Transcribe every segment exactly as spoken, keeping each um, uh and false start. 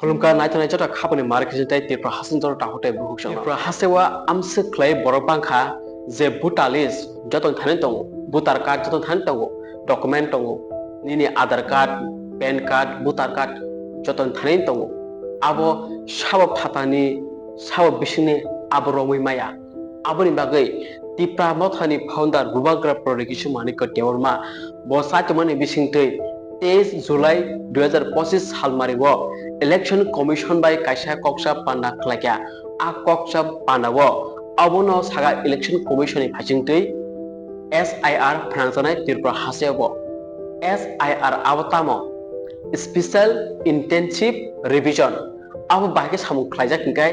Khulumkha naithok naithok joto khapani mar khe tei Tripura hasteni joto takhuk tei bukhuk chwng. Tripura hasteo amswk khlai borok bangkha je voter list joto thani tongo, voter card joto thani tongo, document tongo, nini Aadhaar card, PAN card, voter card joto thani tongo. Abo sabo phatani, sabo bisingni abo romwi maya. Aboni bagwi Tipra Mothani founder Bubagra Proto Kishu Manikya Debbarma bo saichomani bisingtwi teis July dui hajar pochis salmario Election Commission bai kaisa koksa panda khlaikha. A koksa pandao abono saga Election Commission ni phaisingtwi S I R phnangjaknai Tripura hasteo bo. S I R abo tamo? Special Intensive Revision. Abo bahai khe samung khlaijak hinkhe,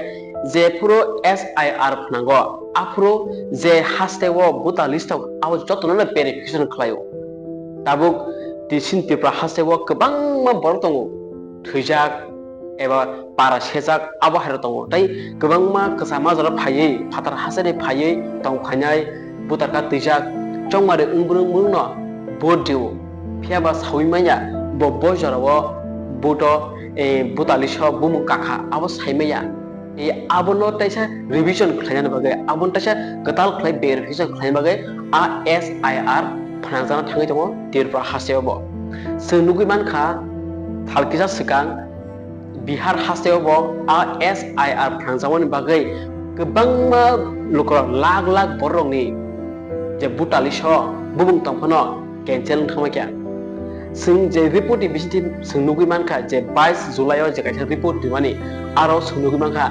jephuru S I R phnango, aphuru je hasteo voter list o abo jotono verification khlaio. Tabuk tei chini Tripura hasteo kwbangma borok tongo, thwijak eba para sejak abo hairok tongo. Tei kwbangma kwchama jora phaiwi, phatar hasteni phaiwi tong phainai, voter card twijak, chongmari wngbrwng wngno vote rio. Phiya ba saui manya bo, bo jorao vote o, eh, voter list o bumung kakha, abo sai manya. Eh, abono teisa revision khlainani bagwi, abono teisa kwtal khlai verification khlaina bagwi a S I R phnangjakna thangwi tongo Tripura hasteo bo. Chwng nugwi mankha, thal kisa swkang Bihar hasteo bo a S I R phnangjakmani bagwi kwbangma lukurok lakh lakh bororokni je voter list o bumung tongphano cancel wng thangma kya. Chwng je report ni bisingtwi chwng nugwi mankha je bais July o je kaisa report rimani, aro chwng nugwi mankha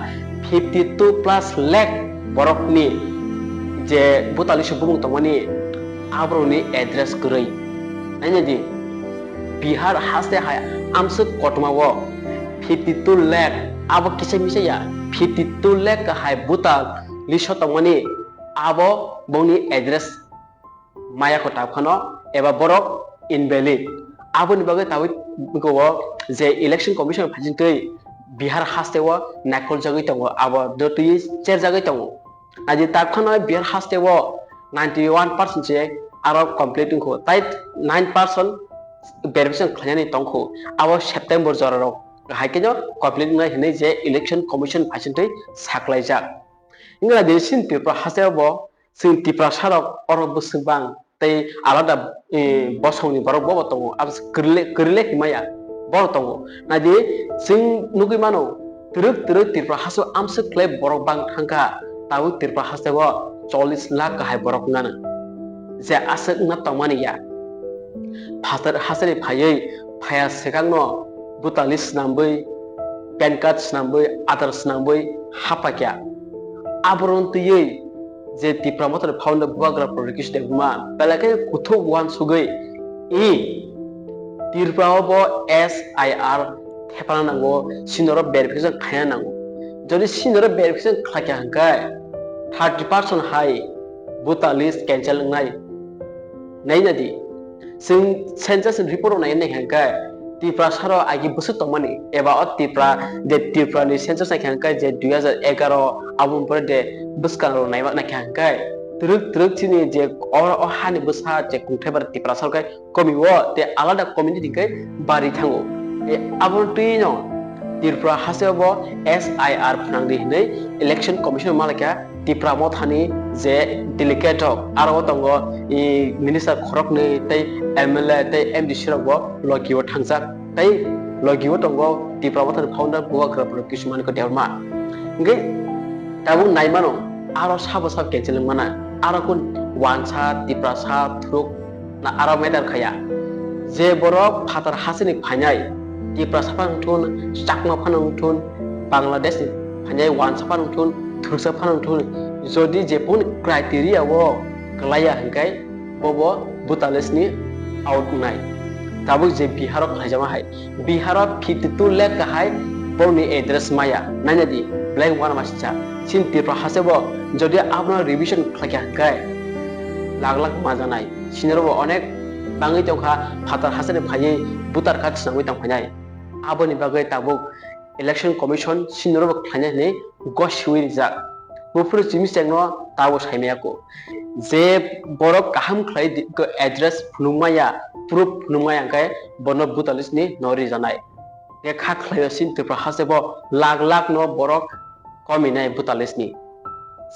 fifty two plus lakh borokni je voter list o bumung tongmani aborokni address kwrwi. Naina di, Bihar haste hai amswk kotorma o fifty two lakh, abo kisa misa ya, fifty two lakh hai voter list o tongmani abo bongni address maya ko ta phano eba borok invalid. Aboni bagwi tabuk o je Election Commission phaisingtwi Bihar haste o naikol jagwi tongo, abo dotwi cher jagwi tongo. Naidi ta phano Bihar haste o ninety one percent se aro complete wngkho, tai nine percent verification khlainani tongkho, abo September jora rok hai khe no complete wngnai hinwi je Election Commission phaisingtwi saklaijak. Wngkha naidi chini Tripura haste o bo chwng Tiprasa rok oro bwswk bang tei alada, eh, bosongni borok bobo tongo, abo se kwrwile, kwrwile himaya borok tongo. Naidi, chwng nugwi mano, twrwk twrwk Tripura hasteo amswk khlai borok bang thangkha, tabuk Tripura hasteo chollish lakh kahai borok wngnano. Je aswk wngna tongmani ya. Phatar hasteni phaiwi phaiya swkangno bwtali swnamwi, PAN card swnamwi, Aadhaar swnamwi hapakya. Aborokno twiwi je Tipra Mothani founder Bubagra Proto Kishu Debbarma belai khe kuthuk uansugwi, i Tripura o bo S I R thepana nango, sinoro verification khaina nango. Jodi sinoro verification khlaikha hwnkhe thirty percent hai voter list cancel wngnai. Naina di, chwng census ni report rok nai naikha hwnkhe Tiprasa rok agi bwswk tongmani eba o Tripura, je Tripura ni census naikha hwnkhe je dui hajar egaro, aboni pore de bwskang rok naima naikha hwnkhe twrwk twrwk chini je o, o hani bwsa je kungthai bar Tiprasa rok khe komi o tei alada community khe bari thango. Tei abono twi no Tripura hasteo bo S I R phnang di hinwi Election Commission malaikha Tipra Mothani je delegate rok, aro o tongo, i, minister khoroknwi tei M L A tei M D C rok bo logi o thangjak, tei logi o tongo Tipra Mothani founder Bubagra Proto Kishu Manikya Debbarma. Hwnkhe tabuk naimano aro sabo sabo cancel wngmana, aro kun wansa, Tiprasa, thuruk, na aro matter khaya. Je borok phatar hasteni phainai, Tiprasa phano wngthun, Chakma phano wngthun, Bangladesh ni phainai wansa phano wngthun, thuruksa phano wngthun, jodi je phone criteria o kwlaiya hwnkhe bobo voter list ni out wngnai. Tabuk je Bihar o khlaijama hai, Bihar o fifty two lakh kahai borokni address maya, naina di, belai uanama singcha. Chini Tripura hasteo bo jodi abono revision khlaikha hwnkhe lakh lakh majanai. Sinoro bo onek bangwi tongkha phatar hasteni phaiwi voter card swnamwi tongphainai. Aboni bagwi tabuk Election Commission sinoro bo khlainai hinwi gosiwi rijak. Buphuru simi chengno tabo saimaya kho. Je borok kaham khlai di-, address phunukmaya, proof phunukmaya hwnkhe bono voter list ni no rijanai. Hwnkhe kha khlaio chini Tripura hasteo lakh lakh no borok kominai voter list ni.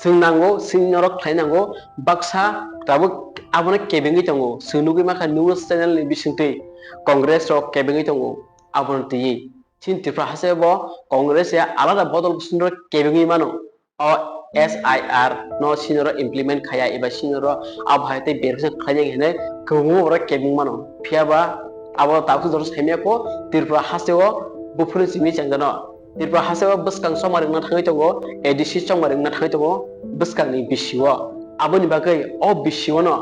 Chwng nango, chini norok khlai nango, baksa tabuk abono kebengwi tongo. Chwng nugwi mankha news channel ni bisingtwi Congress rok kebengwi tongo, abono twiwi. Chini Tripura hasteo Congress ya alada bodol bwswk kebengwi mano. O S I R no chini norok implement khaya eba chini norok abo hai tei verification khlainai hinwi kwbangma borok kebeng mano. Phiya ba abo tabuk jora saimaya kho Tripura hasteo buphuru simi changjano. Tripura hasteo bwskang chongmari wngna thangwi tongo, A D C chongmari wngna thangwi tongo bwskangni bisio. Aboni bagwi o bisio no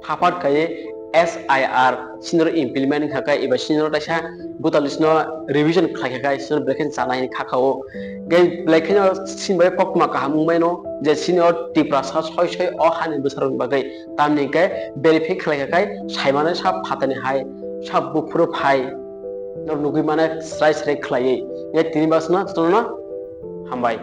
phapat khaiwi S I R senior implement wngkha khe eba senior taisa voter list no revision khlai kha khe senior belai kheno chanai hinwi kha kha o. Gai belai kheno sini bai koktma kaham wngmai no je senior Tiprasa soi soi o hani bwsarokni bagwi tamni hwnkhe verify khlai kha khe saimano sa phatani hai sa buphuru phai no nugwi mano srai srai khlaiwi. Ye tini basno jotono hambai.